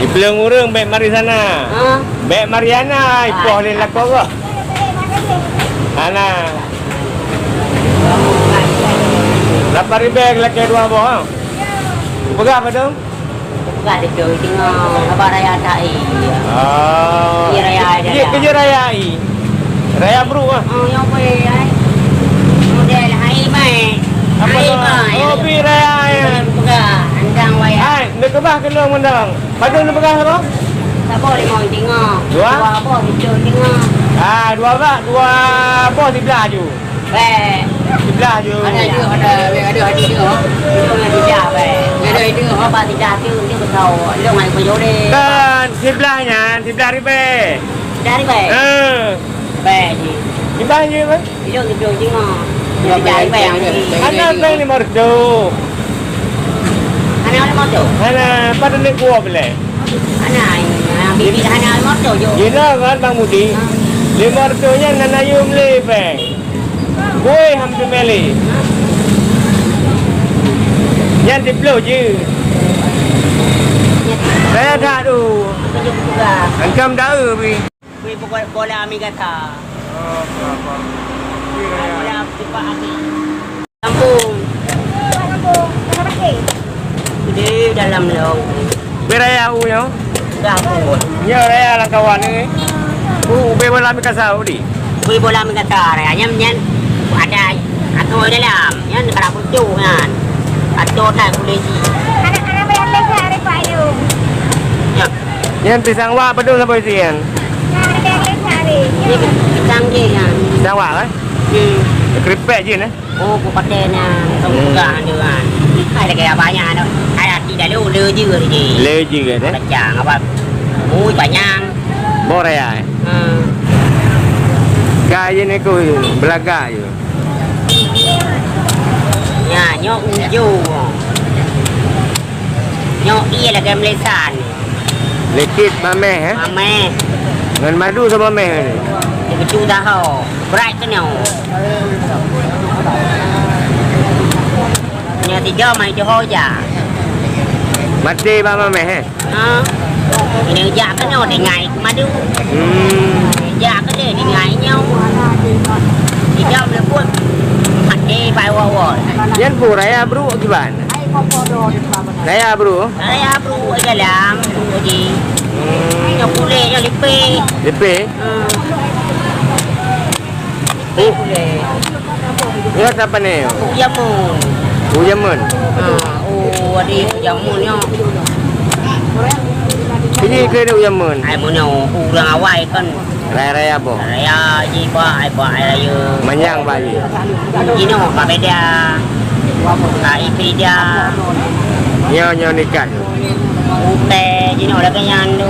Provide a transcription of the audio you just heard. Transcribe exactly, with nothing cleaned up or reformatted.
Di plueng ureueng bèk mari sana. Ha? Bèk mari hana, ipoh lé lakoe gob. Hana. Lapan ribèe lakèe dua boh, ha? Peugah padum? Peugah di tu, tengok apa raya tai. Ah. Iya, raya ada. Iya, kerja raya ai. Raya brôk ah. Oh, nyang boleh ai. Model hai mai. Apa tu? Hai mai. Oh, bi raya ai. Peugah, andang wayang. Hai, neukeubah keu lôn mantong. Padum neupeugah saboh? Saboh limong tingah. Dua? Dua boh tujoh tingah. Ah, dua boh, dua boh siblah ju. Bèk. Siblah ju. Ada ju, ada, ada, ada ju. Itu yang tidak, bèk. Ada ju. Apa tidak tu, itu betul. Itu ngai pejole. Kan, siblah nyan, siblah ribèe. Siblah ribèe? Eh. Bèk ji. Siblah je, bèk. Ilôn tujoh tingah. Dua belas. Hana pèng lima reutôh. Hana lima reutôh? Hana, padum lé dua belas. Hana, hana, bibi hana lima reutôh ju. Jinoe kan, Bang Mudi, lima reutôh nyan hana yum lé pèng. Bui ham teumé lé. Nyan siplôh jeuet. Saya that tu. Angkam dae bi. Kui pokok bola mi gata. Oh, apa? Bola cepat habis. Kampung. Di dalam lom. Kui raya u nyoe? Kampung. Nyoe raya lam kawan ni. U, ubé bola mi kasa u di. Kui bola mi gata raya nyan, nyan ada atau dalam. Nyan kena butuh nyan. Atau tak boleh ji. Anak-anak bayar lesa hari Pak Yu. Ya. Nyan pisang wak padum saboh isi nyan? Nyan ada lesa hari. Ini pisang je nyan. Pisang wak kan? Hmm. Keripik je nah. Oh, ku pakai nyan. Hmm. Pegang tu kan. Hai lagi banyak tu. Hai hati dah lu, le je tu je. Le je kan, eh? Kacang apa? Ui, panjang. Boh raya, eh? Hmm. Ka je ni ku, belaga je. Nya, nyoe ujo. Nyoe ie lagèe meulisan. Likit mamèh, eh? Mamèh. Ngon madu sama mamèh ni. Dikecu taho. Brat keunoe. Nyoe tiga mai Johor ja. Maté bak mamèh, eh? Ha. Ini jak keunoe tinggai keu madu. Hmm. Jak keu lé tinggai nyoe. Tidak meulebut. Maté bai wawon. Nyan peue raya brôk kiban? Raya brôk? Raya brôk dalam, brôk di. Hmm. Nyoe kulét, nyoe lipéh. Lipéh? Hmm. Oh. Nyoe sapa ni? Ujamun. Ujamun. Ha, oh, ada Ujamun nyoe. Ini ke ada Ujamun? Ai, mun nyoe ureueng awai kan. Raya-raya boh? Raya ji, bah, ai, bah, ai raya. Manyang, bah, ji. Inoe, bah, beda. Ka Ifrida. Nyoe, nyoe nikah. Utai, jinoe lagèe nyan tu.